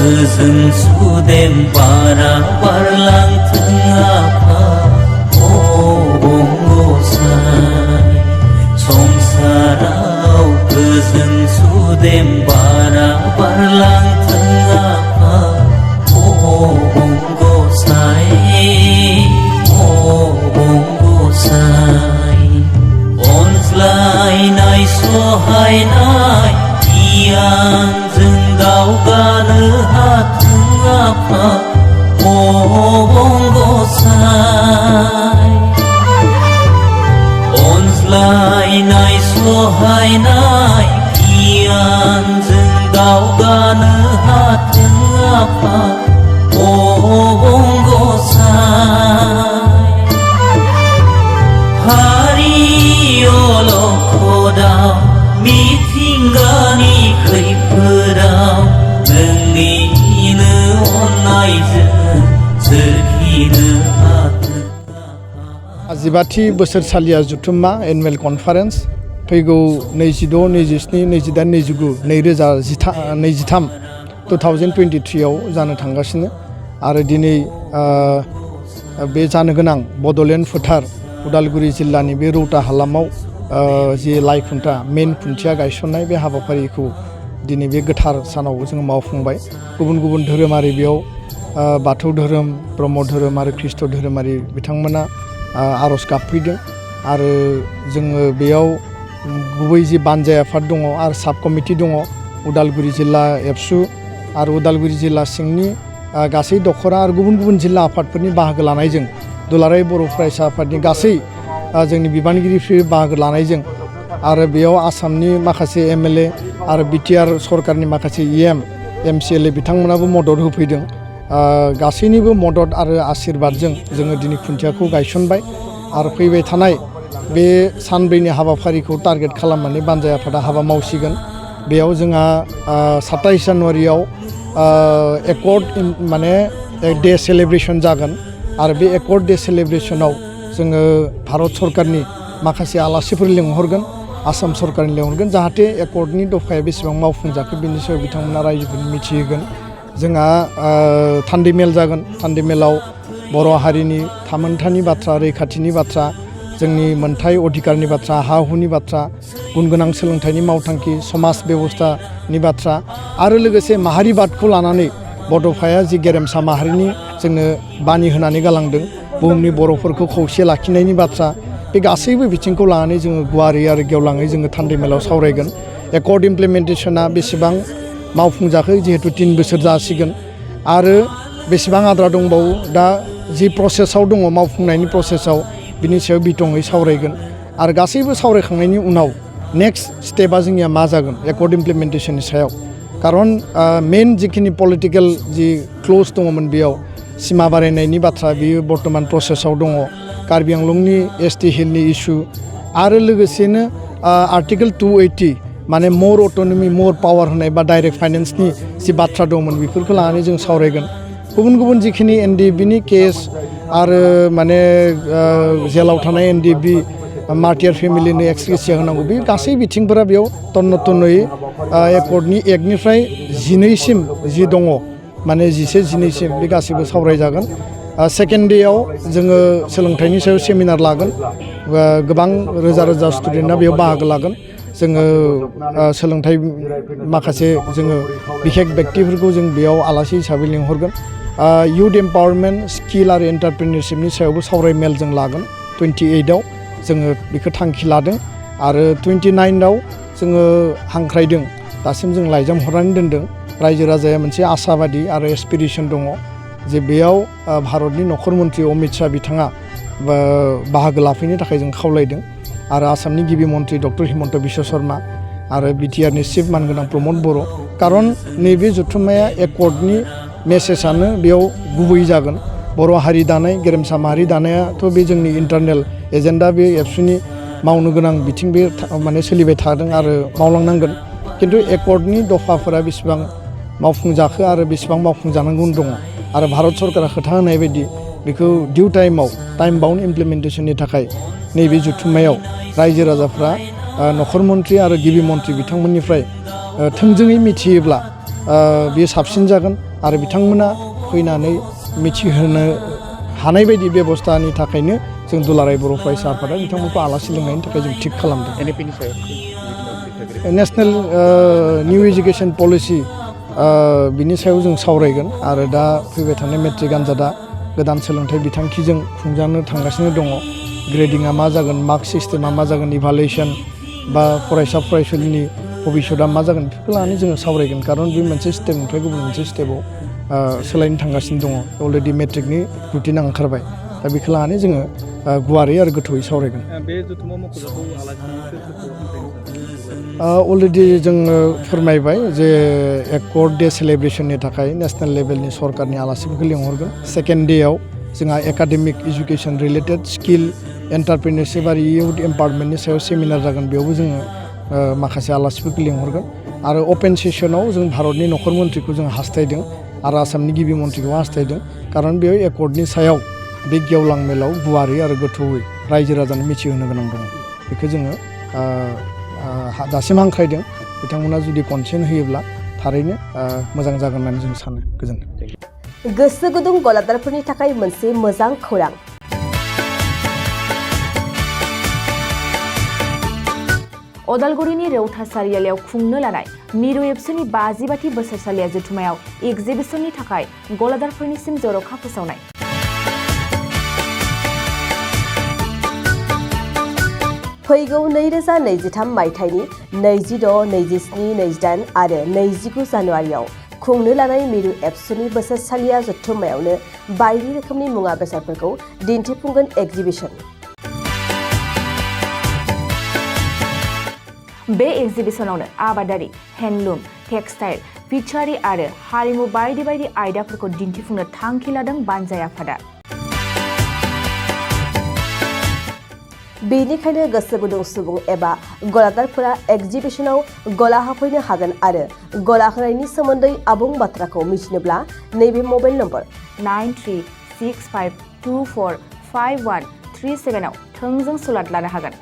गोजोन सुदेम बारा बारलांथों आफा अबंगसाय संसाराव गोजोन सुदेम बारा बारलांथों आफा अबंगसाय अबंगसाय अनज्लायनाय सहायनाय गियानजों दावगानो हाथों आफा अबंगसाय अनज्लायनाय सहायनाय गियानजों दावगानो हाथों आफा अबंगसाय हारि अलखदाव मिथिंगानि खैफोदाव नोंनिनो अननायजों सोरखिनो हाथों। 15थि बोसोरसालिया जुथुम्मा एनुवेल कनफारेन्स फैगौ 26, 27, 28, 29, 2023 आव जानो थांगासिनो आरो दिनै बे जानो गोनां बड'लेण्ड फोथार उदालगुरि जिल्लानि बे रौता हालामाव जि लाइ खुन्था मेन खुन्थिया गायसननाय बे हाबाफारिखौ दिनै बे गोथार सानाव जों मावफुंबाय। गुबुन गुबुन धोरोमारि बेयाव बाथौ धोरोम, ब्रह्म धोरोम आरो ख्रीष्ट धोरोमारि बिथांमोना आर'ज गाबफैदों आरो जोङो बेयाव गुबै जि बानजाय आफाद दङ आरो साब कमिटि दङ उदालगुरि जिल्ला एबसु आरो उदालगुरि जिल्ला सिंनि गासै दखरा आरो गुबुन गुबुन जिल्ला आफादफोरनि बाहागो लानायजों दुलाराय बर' फरायसा आफादनि गासै जोंनि बिबानगिरिफोर बाहागो लानायजों आरो बेयाव आसामनि माखासे MLA आरो BTR सरकारनि माखासे EM, MCLA बिथांमोनाबो मदद होफैदों। गासैनिबो मदद आरो आशीर्बादजों जोङो दिनै खुन्थियाखौ गायसनबाय आरो फैबाय थानाय बे सानब्रैनि हाबाफारिखौ टारगेट खालामनानै बानजाय आफादा हाबा मावसिगोन। बेयाव जोंहा 27 जानुवारियाव एकर्ड माने डे सेलिब्रेशन जागोन आरो बे एकर्ड डे सेलिब्रेशनाव जोङो भारत सरकारनि माखासे आलासिफोर लिंहरगोन, आसाम सरकारनि लिंहरगोन जाहाथे एकर्डनि दफाया बेसेबां मावफुंजाखो बेनि सायाव बिथांमोना रायजोफोरनो मिथिहोगोन। जोंहा थान्दै मेल जागोन। थान्दै मेलाव बर' हारिनि थामोन्थानि बाथ्रा, रैखाथिनि बाथ्रा, जोंनि मोनथाय अधिकारनि बाथ्रा, हा हुनि बाथ्रा, गुन गोनां सोलोंथाइनि मावथांखि, समाज बेबस्थानि बाथ्रा आरो लोगोसे माहारिबादखौ लानानै बड'फाया जि गेरेमसा माहारिनि जोंनो बानि होनानै गालांदों बुहुमनि बर'फोरखौ खौसे लाखिनायनि बाथ्रा, बे गासैबो बिथिंखौ लानानै जोङो गुवारै आरो गेवलाङै जोङो थान्दै मेलाव सावरायगोन। एकर्ड इमप्लिमेन्टेसना बेसेबां मावफुंजाखो जिहेतु 3 बोसोर जासिगोन आरो बेसेबां आद्रा दंबावो दा जि प्रसेसआव दङ मावफुंनायनि प्रसेसआव बिनि सायाव बिथङै सावरायगोन आरो गासैबो सावरायखांनायनि उनाव नेक्स्ट स्टेपआ जोंनिया मा जागोन एकर्ड इमप्लिमेन्टेसननि सायाव। खारन मेन जिखिनि पलिटिकेल जि क्ल'ज दङमोन बेयाव सिमा बारायनायनि बाथ्रा बियो बर्तमान प्रसेसआव दङ। कार्बि आंलंनि ST हिलनि इस्यु आरो लोगोसेनो आर्टिकेल 280 माने मोर अट'नमि मोर पावार होनाय बा डाइरेक्ट फाइनेन्सनि जि बाथ्रा दंमोन बेफोरखौ लानानै जों सावरायगोन। गुबुन गुबुन जिखिनि NDBनि केस आरो माने जेलाव थानाय NDB मार्टियार फेमिलिनो एक्सग्रेसिया होनांगौ बे गासै बिथिंफोरा बेयाव तन्न तन्नयै एकर्डनि 1 निफ्राय 12 सिम जि दङ माने 11, 12 सिम बे गासैबो सावरायजागोन। सेकेन्ड डेआव जोङो सोलोंथाइनि सायाव सेमिनार लागोन। गोबां रोजा रोजा स्टुडेन्टआ बेयाव बाहागो लागोन। जोङो सोलोंथाइ माखासे जोङो बिखेक व्यक्तिफोरखौ जों बेयाव आलासि हिसाबै लिंहरगोन। युथ एम्पावारमेन्ट, स्किल आरो एन्टारप्रेनियरशिपनि सायावबो सावरायमेल जों लागोन। 28आव जोङो बेखौ थांखि लादों आरो 29आव जोङो हांख्रायदों। दासिम जों लाइजाम हरनानै दोनदों। रायजो राजाया मोनसे आसाबादि आरो एसपिरेसन दङ जे बेयाव भारतनि नखर मन्थ्रि अमित शाह बिथाङा बाहागो लाफैनो थाखाय जों खावलायदों आरो आसामनि गिबि मन्थ्रि डक्टर हिमन्त बिश्व शर्मा आरो BTRनि चिफ मानगोनां प्रमद बर'। खारन नैबे जथुम्माया एकर्डनि मेसेजआनो बेयाव गुबै जागोन। बर' हारि दानाय, गेरेमसा माहारि दानायाथ' बे जोंनि इन्टारनेल एजेन्डा, बे एबसुनि मावनो गोनां बिथिं बे माने सोलिबाय थादों आरो मावलांनांगोन। खिन्थु एकर्डनि दफाफोरा बेसेबां मावफुंजाखो आरो बेसेबां मावफुंजानांगौ दङ आरो भारत सरकारा खोथा होनाय बायदि बेखौ डिउ टाइमाव टाइम बाउन्ड इमप्लिमेन्टेसननि थाखाय नैबे जुथुम्मायाव रायजो राजाफ्रा नखर मन्थ्रि आरो गिबि मन्थ्रि बिथांमोननिफ्राय थोंजोङै मिथियोब्ला बेयो साबसिन जागोन आरो बिथांमोना फैनानै मिथिहोनो हानाय बायदि बेबस्थानि थाखायनो जों दुलाराय बर' फरायसा आफादा बिथांमोनखौ आलासि लिंनायनि थाखाय जों थिग खालामदों। नेसनेल निउ एजुकेसन पलिसि बिनि सायाव जों सावरायगोन आरो दा फैबाय थानाय मेट्रिक आनजादा गोदान सोलोंथाइ बिथांखिजों खुंजानो थांगासिनो दङ। ग्रेडिंआ मा जागोन, मार्क सिस्टेमा मा जागोन, इभालुएसन बा फरायसा फरायसुलिनि भबिष्यतआ मा जागोन बेफोरखौ लानानै जोङो सावरायगोन। खारन बे मोनसे स्टेपनिफ्राय गुबुन मोनसे स्टेपाव सोलायनो थांगासिनो दङ। अलरेडि मेट्रिकनि रुटिना ओंखारबाय। दा बेखौ लानानै जोङो गुवारै आरो गोथौयै सावरायगोन। बे जथुम्मा मख'जाथाव अलरेडि जोङो फोरमायबाय जे एकर्ड डे सेलेब्रेसननि थाखाय नेसनेल लेभेलनि सरकारनि आलासिफोरखौ लिंहरगोन। सेकेन्ड डेआव जोंहा एकाडेमिक इडुकेसन रिलेटेड स्किल एन्टारप्रिनियरशिप आरो इयुथ एम्पावारमेन्टनि सायाव सेमिनार जागोन। बेयावबो जोङो माखासे आलासिफोरखौ लिंहरगोन आरो अपेन सेसनाव जों भारतनि नखर मन्थ्रिखौ जों हास्थायदों आरो आसामनि गिबि मन्थ्रिखौ हास्थायदों। खारन बेयाव एकर्डनि सायाव बे गेवलां मेलाव गुवारै आरो गोथौयै रायजो राजानो मिथिहोनो गोनां दङ। बेखौ जोङो दासिम हांख्रायदों। बिथांमोना जुदि कनसेन्ट होयोब्ला थारैनो मोजां जागोन होननानै जों सानो। गोजोन्थों। गोसो गुदुं गलादारफोरनि थाखाय मोनसे मोजां खौरां। अदालगुरिनि रौता सारियालियाव खुंनो लानाय मिरु एबसुनि 52थि बोसोरसालिया जथुम्मायाव एक्जिबिसननि थाखाय गलादारफोरनिसिम जर'खा फोसावनाय। फैगौ 2023 मायथाइनि 26, 27, 28 आरो 29 जानुवारियाव खुंनो लानाय मिरु एबसुनि बोसोरसालिया जथुम्मायावनो बायदि रोखोमनि मुवा बेसादफोरखौ दिन्थिफुंगोन एक्जिबिसन। बे एक्जिबिसनावनो आबादारि, हेन्डलुम, टेक्सटाइल, फिचारि आरो हारिमु बायदि बायदि आयदाफोरखौ दिन्थिफुंनो थांखि लादों बानजाय आफादा। बेनिखायनो गोसो गुदुं सुबुं एबा गलादारफोरा एक्जिबिसनाव गला हाफैनो हागोन आरो गला होनायनि सोमोन्दै आबुं बाथ्राखौ मिथिनोब्ला नैबे मबाइल नम्बर 9365245137 आव थोंजों सुलाद लानो हागोन।